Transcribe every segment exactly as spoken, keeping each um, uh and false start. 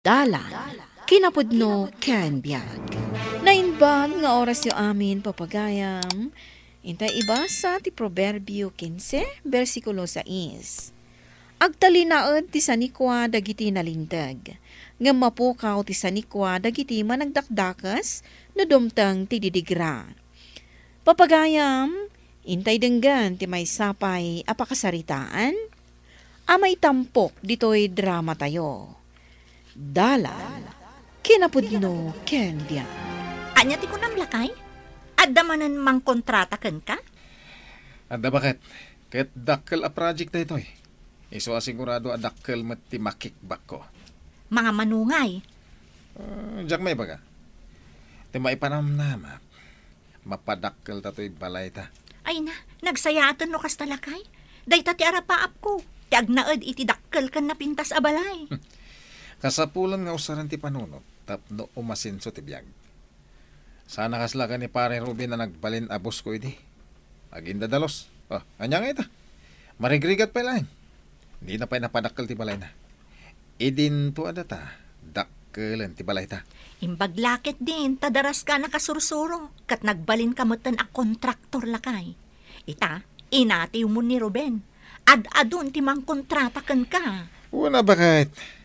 Dalan, kinapudno ken biag. Naimbag nga orasyo amin, papagayam. Intay ibasa ti Proverbio kinse, bersikulo sais. Agtalinaed ti sanikua dagiti nalinteg, ngem mapukaw ti sanikua dagiti managdakdakes no dumteng ti didigra. Papagayam, intay denggen ti maysa pay a pakasaritaan a maitampok ditoy dramatayo. Dalan, kinapudno ken biag. Ania ti kunam, lakay? Adda manen mangkontrata kenka? Adda baket, ket dakkel a project daytoy. Isu a sigurado a dakkel met ti makikbakko. Mga manungay. Ah, diak maibaga. Ti maipanamnamak, mapadakkelta toy balayta. Ay na, nagsayaaten no kasta, lakay. Dayta ti arapaapko, ti agnaed iti dakkel ken napintas a balay. Kasapulan nga usaren ti panunot tapno umasenso ti biag. Sana kasla ken ni Pare Ruben a nagbalin a boss ko idi. Agindadalus. Oh, ania ngay ita? Marigrigat pay laeng. Dina pay napadakkel ti balayna. Idinto a data, dakkelen ti balayta. Imbag la ketdin ta daras ka nakasursuro, ket nagbalin ka metten a kontraktor, lakay. Ita, inatiwmon ni Ruben. Ad-adun ti mangkontrata kenka. Una, baket.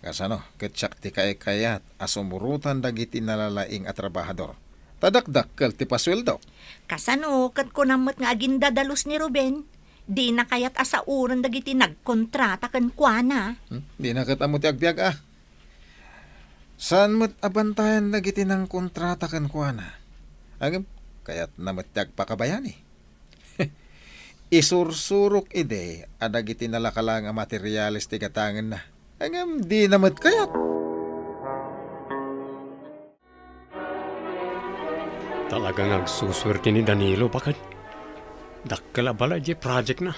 Kasano, ket siak ti kaykayat a sumurotan dagiti nalalaing a trabahador. Ta dakdakkel ti pasueldok. Kasano, ket kunam met nga agindadalus ni Ruben, dina kayat a saoren dagiti nagkontrata kenkuana. Hmm? Dina ket ammo ti agbiag a. Saan met a bantayan dagiti nangkontrata kenkuana. Ngem, kayatna met ti agpakabayani. Isursurok idi a dagiti nalakalang a materiales ti gatangenna. Ngem dina met kayat. Talaga nga agsusuerte ni Danilo, baket. Dakkel a bala diay project na.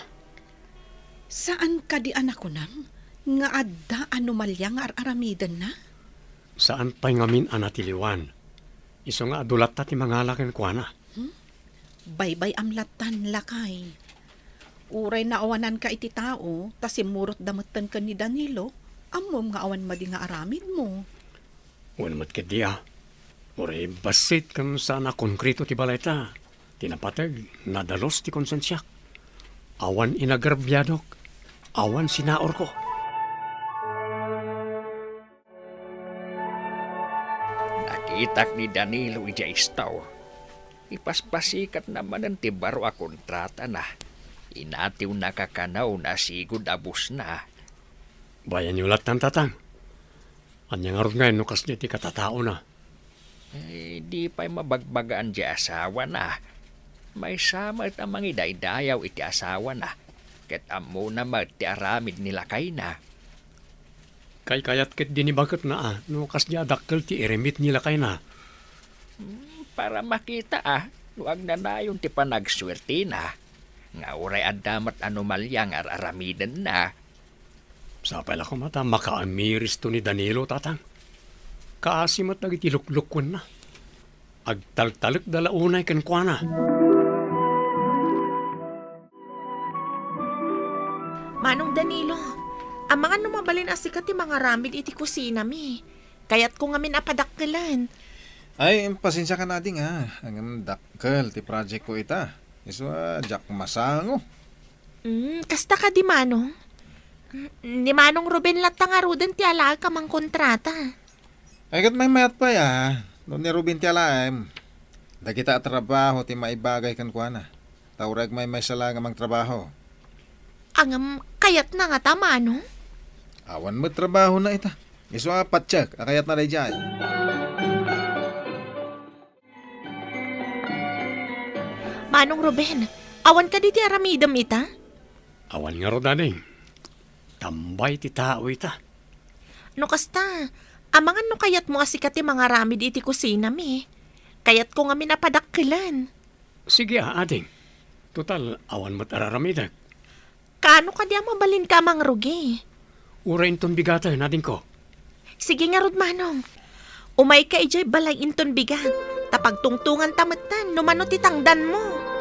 Saan kadi a nakunam nga adda anomalia nga ar-aramidenna? Saan pay ngamin a natiliwan. Isu nga adu latta ti mangala kenkuana. Hmm? Baybay-am lattan, lakay. Uray naawananka iti tao, ta simmurotda metten ken ni Danilo, ammom nga awan madi nga aramidmo. Wen met ketdi a. Uray bassit ken saan a konkreto ti balayta. Ti napateg, nadalus ti konsensiak. Awan inagrabiadok, awan sinaurko. Nakitak ni Danilo idiay istaw. Ipaspasikatna manen ti baro a kontratana. Inatiwna kakanaw nasigud a busna. Bayanyo lattan, tatang. Ania ngarud ngayen no kasdiay ti katataona? Eh, di pay mabagbagaan diay asawana. Maysa met a mangidaydayaw iti asawana, ket ammona met ti aramid ni lakayna. Kaykayat ketdi ni baketna a no kasdiay a dakkel ti irimit ni lakayna. Hmm, para makita a no agnanayon ti panagsuertena, nga uray adda met anomalia nga ar-aramidenna. Sapay la koma ta makaamiristo ni Danilo, tatang. Kaasi met dagiti luklukuenna. Agtaltalekda la unay kenkuana. Manong Danilo, amangan no mabalin a sika ti mangaramid iti kusinami. Kayatko ngamin a padakkelen. Ay, pasensiakan, ading, a. Ngem dakkel ti project ko ita. Isu a diak masango. Mm, kasta kadi, Manong? Mm, ni Manong Ruben latta ngaruden ti alaek a mangkontrata. Ay, ket maymayat pay a, no ni Ruben ti alaem. Dagita a trabaho ti maibagay kenkuana. Ta uray agmaymaysa laeng a mangtrabaho. Ngem kayatna ngata, Manong? Awan met trabahona ita. Isu a patiek a kayatna daydiay. Manong Ruben, awan kadi ti aramidem ita? Awan ngarud, ading. Tambay ti tao ita. No kasta, amangan no kayatmo a sika ti mangaramid iti kusinami. Kayatko ngamin a padakkelen. Sige a, ading. Total, awan met ar-aramidek. Kaano kadi a mabalinka a mangrugi? Uray inton bigaten, adingko. Sige ngarud, Manong. Umayka idiay balay inton bigat, ta pagtungtonganta metten no mano ti tangdanmo.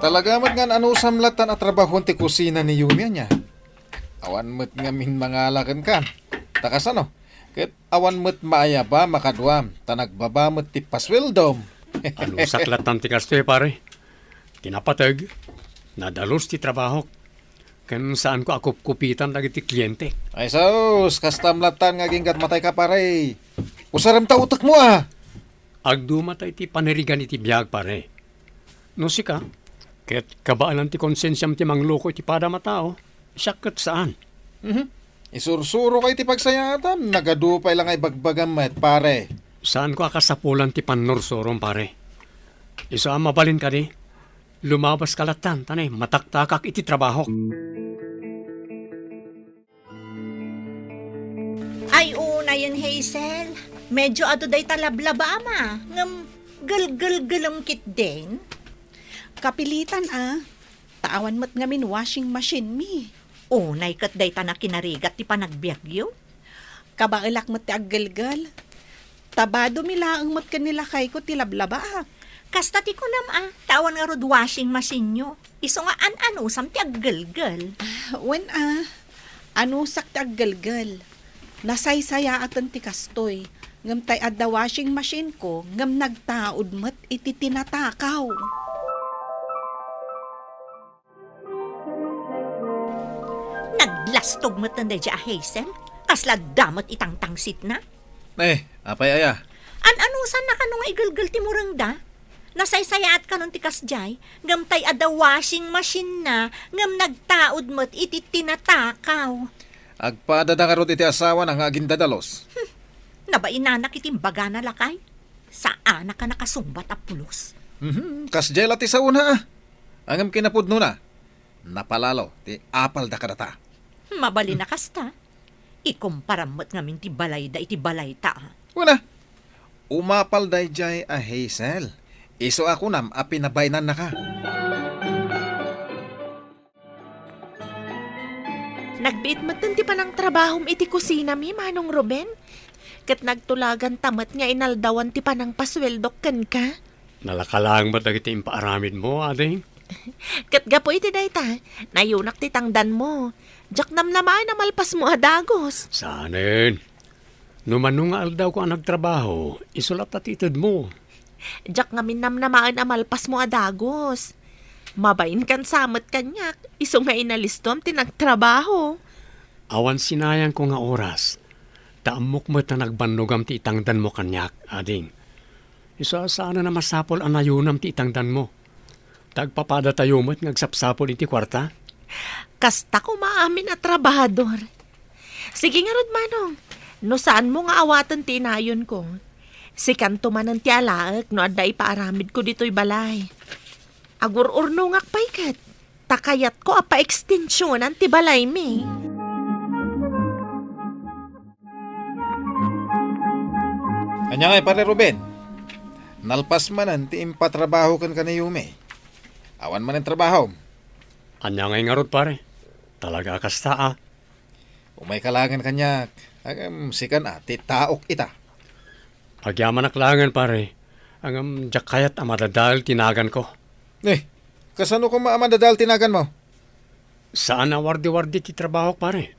Talaga met nga anusam lattan a trabahoen ti kusina ni Yumi, ania? Awan met ngamin mangala kenka. Ta kasano? Ket awan met maayaba makaduam, ta nagbaba met ti pasueldom. Anusak lattan ti kastoy, pare. Ti napateg, nadalus ti trabahok. Ken saanko a kupkupitan dagiti kliente. Ay sus, kastam lattan nga aginggat matay ka, pare. Usarem ta utekmo, a! Agduma ta iti panirigan iti biag, pare. No sika, ket kabaelan ti konsensiam ti mangloko iti padam a tao, siak ket saan. Mhm. Isursuroka iti pagsayaatam, nagadu pay la nga ibagbagam met, pare. Saanko a kasapulan ti pannursurom, pare. Isu a mabalin kadi, lumabaska lattan, ta ne, mataktakak iti trabahok. Ay, unayen, Hazel. Medyo adu dayta lablabaam, a. Ngem gelgelgelem ketdin. Kapilitan, a. Ta awan met ngamin washing machine mi. Unay ket dayta nakinarigat ti panagbiagyo. Kabaelak met ti aggelgel. Ta badomi laeng met ken ni lakayko ti lablaba, a. Kasta ti kunam, a, ta awan ngarud washing machine-yo. Isu nga an-anusam ti aggelgel. Ah, wen, a. Anusak ti aggelgel. Nasaysayaaten ti kastoy. Ngem tay adda washing machine-ko, ngem nagtaud met iti tinatakaw. Naglastog met daydiay a Hazel. Kasla adda met itangtangsitna. Eh, apay aya? An-anusanna kano nga igelgel ti murengda? Nasaysayaat kanon ti kasdiay, ngem tay adda washing machine-na, ngem nagtaud met iti tinatakaw. Agpadada ngarud iti asawana nga agindadalus. Hmm. Nabainanak iti imbagana, lakay. Saanak a nakasungbat a pulos. Mhm, kasdiay la ti saona, a. Ngem kinapudnona, napalalo ti apalda kadata. Mabalin a kasta. Ikumparam met ngamin ti balayda iti balayta, a. Wen a, umapal daydiay a Hazel. Isu a kunam a pinabainannaka. Nagbiit metten ti panangtrabahom iti kusinami, Manong Ruben. Ket nagtulaganta met nga inaldawan ti panangpasueldok kenka. Nalaka laeng met dagiti impaaramidmo, ading. Ket gapu iti dayta, nayunak ti tangdanmo. Diak namnamaen a malpasmo a dagus. Saanen. No mano nga aldawko a nagtrabaho, isu latta ti itedmo. Diak ngamin namnamaen a malpasmo a dagus. Mabainkan sa met kaniak, isu nga inalistom ti nagtrabaho. Awan sinayangko nga oras, ta ammok met a nagbannogam ti itangdanmo kaniak, ading. Isu a saanen a masapul a nayunam ti itangdanmo. Ta agpapadatayo met nga agsapsapul iti kuarta? Kasta koma amin a trabahador. Sige ngarud, Manong. No saanmo nga awaten ti inayonko, sikanto manen ti alaek no adda ipaaramidko ditoy balay. Agur-urnongak pay ket, ta kayatko a paekstensionan ti balaymi. Ania ngay, Pare Ruben? Nalpas manen ti impatrabaho kenka ni Yumi. Awan manen trabahom. Ania ngay ngarud, pare? Talaga a kasta, a. Umayka laengen kaniak. Ngem sikan a ti taok ita. Agyamanak laengen, pare. Ngem diak kayat a madadael ti naganko. Eh, kasano koma a madadael ti naganmo? Saan a wardi-wardi ti trabahok, pare.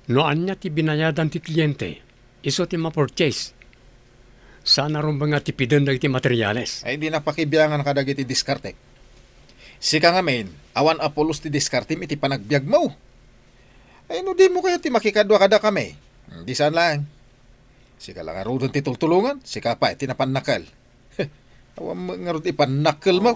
No ania ti binayadan ti kliente, isu ti ma-purchase. Saan a rumbeng nga tipiden dagiti materiales. Ay, dinak pakibiangan kadagiti diskartek. Sika ngamin, awan a pulos ti diskartem iti panagbiagmo. Ay, no dimo kayat ti makikadua kadakami, di saan laeng. Sika la ngaruden ti tultulongan, sika pay ti napannakkel. Awan met ngarud ipannakkelmo.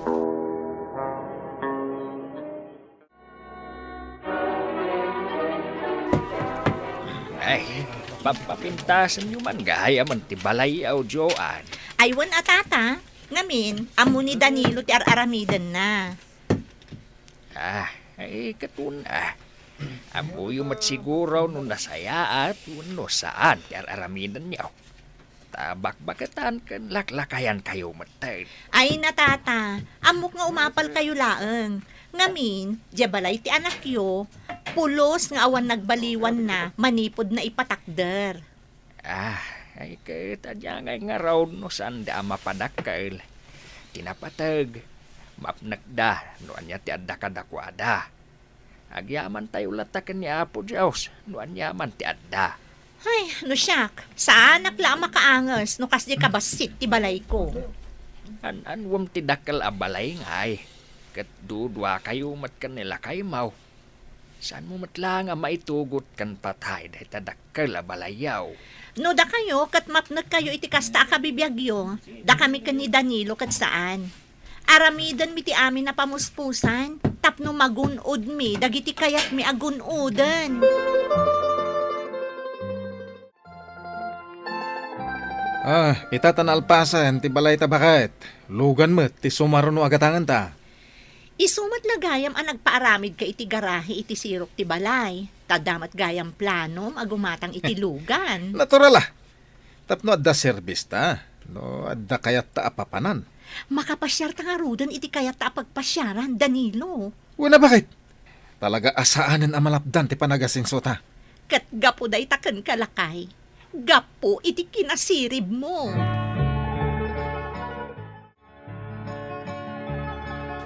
Ay, papapintasenyo man gayam ti balay, a, Joan. Ay, wen a, Tata. Ngamin, ammo ni Danilo ti ar-aramidenna. Ah, ay, ket wen a. Ammoyo met siguro no nasayaat wenno saan ti ar-aramidenyo. Ta bakbaketan ken laklakayankayo metten. Ay, na, Tata, ammok nga umapalkayo laeng. Ngamin, diay balay ti anakyo, pulos nga awan nagbaliwanna manipud naipatakder. Ah, ay ket ania ngay ngarud no saanda a mapadakkel? Ti napateg, Mapnekda no ania ti adda kadakuada. Agyamantayo latta ken ni Apo Dios no aniaman ti adda. Ay, no siak, saanak la a makaanges no kasdi kabassit ti balayko. An-anwem ti dakkel a balay ngay, ket duduakayo met ken ni lakaymo. Saanmo met laeng a maitugot ken patay dayta dakkel a balayyo? No dakayo ket mapnekkayo iti kasta a kabibiagyo, dakami ken ni Danilo ket saan. Aramidenmi ti amin a pamuspusan tapno magun-odmi dagiti kayatmi a gun-oden. Ah, ita ta naalpasen ti balayta baket. Lugan met ti sumaruno a gatangenta. Isu met la gayam a nagpaaramidka iti garahe iti sirok ti balay. Ta adda met gayam planom a gumatang iti lugan. Natural a. Tapno adda serbista, no adda kayatta a papanan. Makapasiarta ngaruden iti kayatta a pagpasiaran, Danilo. Wen a baket. Talaga a saanen a malapdan ti panagasensiota. Ket gapu dayta kenka, lakay. Gapu iti kinasiribmo.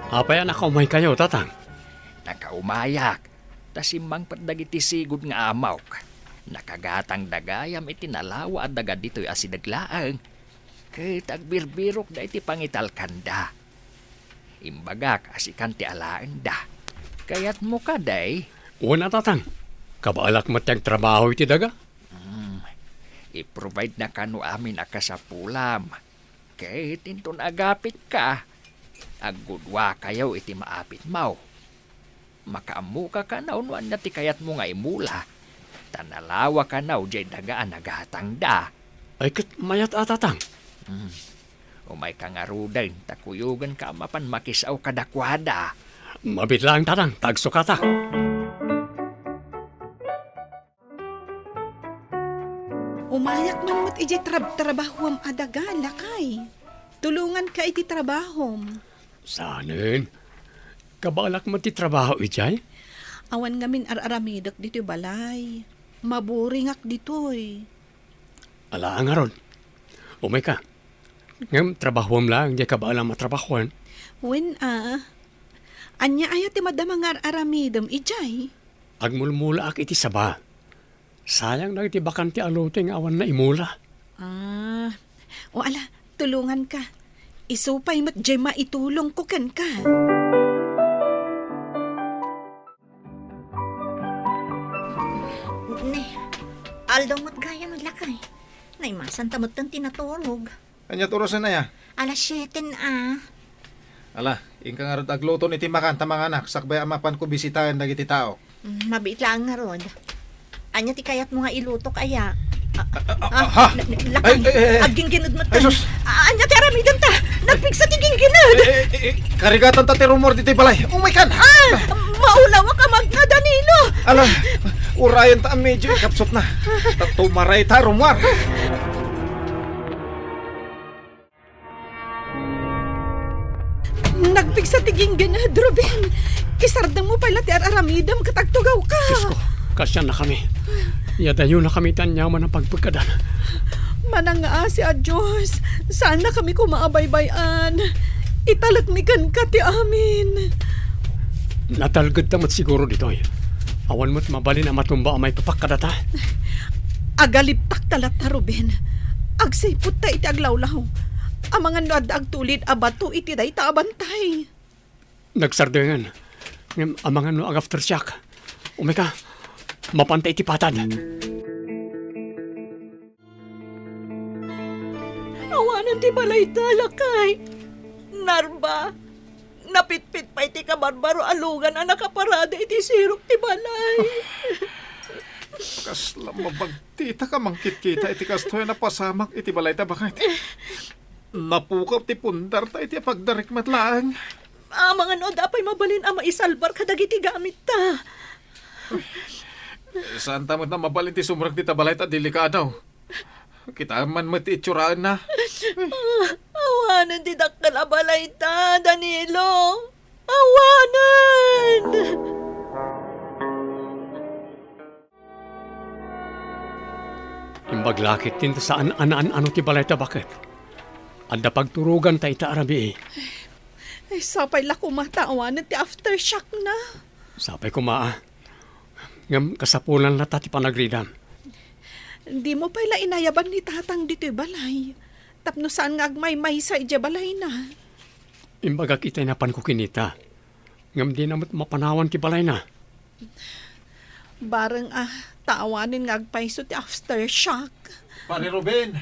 Apay a nakaumaykayo, Tatang? Nakaumayak, ta simmangpet dagiti sigud nga amok. Nakagatangda gayam iti nalawa a daga ditoy asideg laeng, ket agbirbirokda iti pangitalkanda. Imbagak a sikan ti alaenda. Kayatmo kadi? Wen a, Tatang. Kabaelak met ti agtrabaho iti daga. Hmm. I-provide na kano amin a kasapulam. Ket inton agapitka, agguduakayo iti maapitmo. Makaammoka kano no ania ti kayatmo nga imula, ta nalawa kano diay daga a nagatangda. Ay, ket mayat a, Tatang. Hmm. Umayka ngaruden, ta kuyogenka a mapan makisao kadakuada. Mabiit laeng, Tatang, ta agsukatak. Umayak man met idiay trab-, trabahoam a daga, lakay. Tulonganka iti trabahom. Saanen? Kabaelak met ti trabaho idiay? Awan ngamin ar-aramidek ditoy balay. Maburingak ditoy. Ala, ngarud. Umayka. Ngem trabahoam laeng diay kabaelam a trabahoan. Wen a. Ania aya ti madama nga ar-aramidem idiay? Agmulmulaak iti saba. Sayang dagiti bakante a lote nga awan naimula. Ah. O ala, tulonganka. Isu pay met diay maitulongko kenka. Ne, aldaw met gayam, lakay. Naimasanta metten ti naturog. Ania ti orasen aya? Alas siete na. Ala, inka ngarud agluto iti makan ta manganak, sakbay a mapanko bisitaen dagiti tao. Mm, mabiit laeng ngarud. Ania ti kayatmo nga ilutok aya? Ah, ah, ah, ha? Na-, na-, lakay, ay, ay, ay. Agginggined met. Ay, sus. Ah, ania ti aramidenta? Nagpigsa ti ginggined. Eh, eh, eh, eh, karigatanta ti rumor ditoy balay. Umaykan. Ah, maulawak a magna, Danilo. Ala, urayenta a medio ikapsutna. Ta tumarayta a rumor. Nagpigsa ti ginggined, Ruben. Isardengmo pay la ti ar-aramidem ket agtugawka. Diosko, kasyanakami. Yadayonakami ti aniaman a pagpekkadan. Manangngaasi a Dios, saannakami koma a baybay-an. Italekmi kenka ti amin. Natalgedta met siguro ditoy. Awan met mabalin a matumba a maipapak kadata. Agalibtakta latta, Ruben. Agsiputta iti aglawlaw. Amangan no adda agtulid a bato iti dayta a bantay. Nagsardengen. Ngem amangan no agafter siak. Umayka, mapanta iti patad. Awanen ti balayta, lakay. Narba, napitpit pay ti kabarbaro a lugan a nakaparada iti sirok ti balay. Kasla mabagtitak a mangkitkita iti kastoy a napasamak iti balayta, baket. Napukaw ti pundarta iti pagdarek met laeng. Amangan no adda pay mabalin a maisalbar kadagiti gamitta. Saanta met a mabalin ti sumrek dita balay ta delikado. Kitaem man met ti itsurana. Awanen ti dakkel a balayta, Danilo. Awanen! Imbag la ketdin ta saan a naan-ano ti balayta, baket. Adda pagturoganta ita a rabii. Ay, sapay la koma ta awanen ti aftershock na. Sapay koma, a. Ngem kasapulan la ta ti panagridam. Dimo pay la inayaban ni Tatang ditoy balay. Tapno saan nga agmaymaysa idiay balayna. Imbagak itay napanko kinita. Ngem dina met mapanawan ti balayna. Bareng a, ta awanen nga agpayso ti aftershock. Pare Ruben,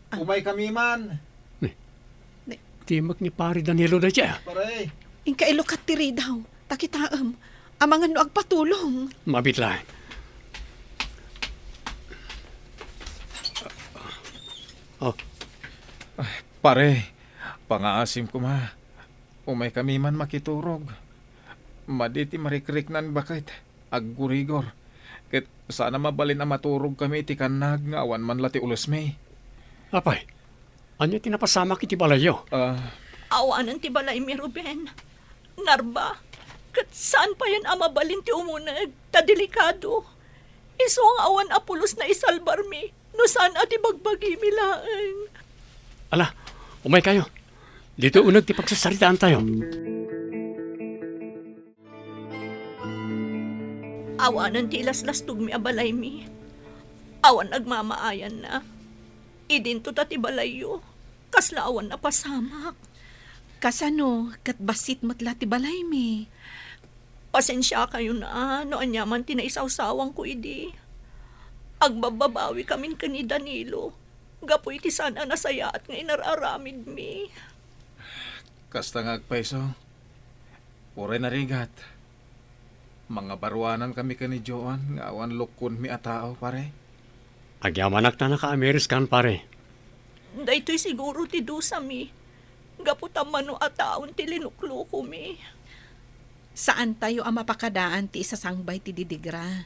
Ah. Umaykami man. Ni, Ni- timek ni Pare Danilo dayta. Pare. Inka ilukat ti ridaw, ta kitaem, amangan no agpatulong. Mabit laeng. Oh. Ay, pare, pangaasim koma. Umaykami man makiturog. Madi ti marikriknan baket, aggurigor. Ket saan a mabalin a maturogkami iti kannag nga awan man la ti ulosmi. Apay, ania ti napasamak iti balayyo? Ah. Awanen ti balaymi, Ruben. Narba, ket saan payen a mabalin ti umuneg, ta delikado. Isu nga awan a pulos nga isalbarmi, no saan a ti bagbagimi laeng. Ala, umaykayo. Ditoy uneg ti pagsasaritaantayo. Awanen ti ilaslastogmi a balaymi. Awan nagmamaayanna. Idinto ta ti balayyo. Kasla awan napasamak. Kasano, ket bassit met la ti balaymi? Pasensiakayona no aniaman ti naisawsawangko idi. Agbabbabawikamin ken ni Danilo gapu iti saan a nasayaat nga inar-aramidmi. Kasta nga agpayso. Uray narigat. Mangabaruanankami ken ni Joan nga awan lukkonmi a tao, pare. Agyamanak ta nakaamiris kan, pare. Daytoy siguro ti dusami. Gapu ta mano a taon ti linuklokomi. Saantayo a mapakadaan ti isasangbay ti didigra.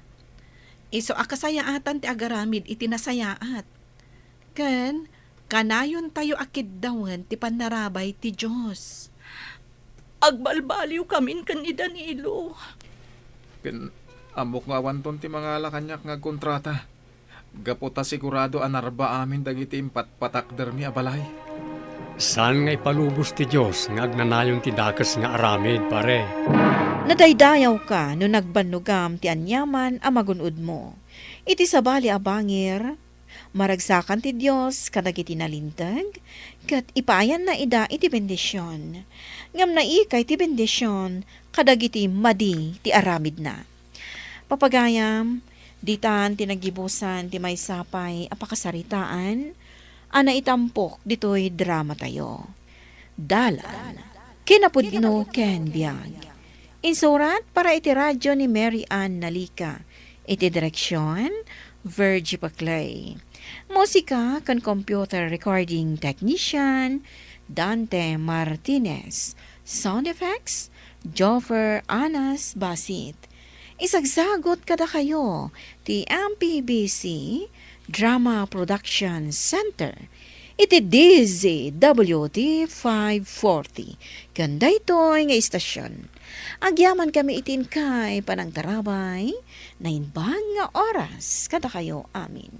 Isu a kasayaatan ti agaramid iti nasayaat. Ken kanayontayo a kiddawen ti pannarabay ti Dios. Agbalbaliwkamin ken ni Danilo. Ken ammok nga awanton ti mangala kaniak nga agkontrata. Gapu ta sigurado a narba amin dagiti impatpatakdermi a balay. Saan nga ipalubos ti Dios nga agnanayon ti dakes nga aramid, pare. Nadaydayawka no nagbannogam ti aniaman a magun-odmo. Iti sabali a bangir, maragsakan ti Dios kadagiti nalinteg, ket ipaayanna ida iti bendision. Ngem naikay ti bendision kadagiti madi ti aramidna. Papagayam, ditan ti naggibusan ti maysa pay a pakasaritaan a naitampok ditoy dramatayo. Dalan, kinapudno ken biag. Insurat para iti radyo ni Mary Ann Nalica. Iti direksion, Virgie Paclay. Musika ken computer recording technician, Dante Martinez. Sound effects, Joffer Anas Basit. Isagsagot kadakayo ti M P B C Drama Production Center iti D Z W T five forty. Ken daytoy nga istasyon, agyamankami iti inkay panangtarabay, naimbag nga oras kadakayo amin.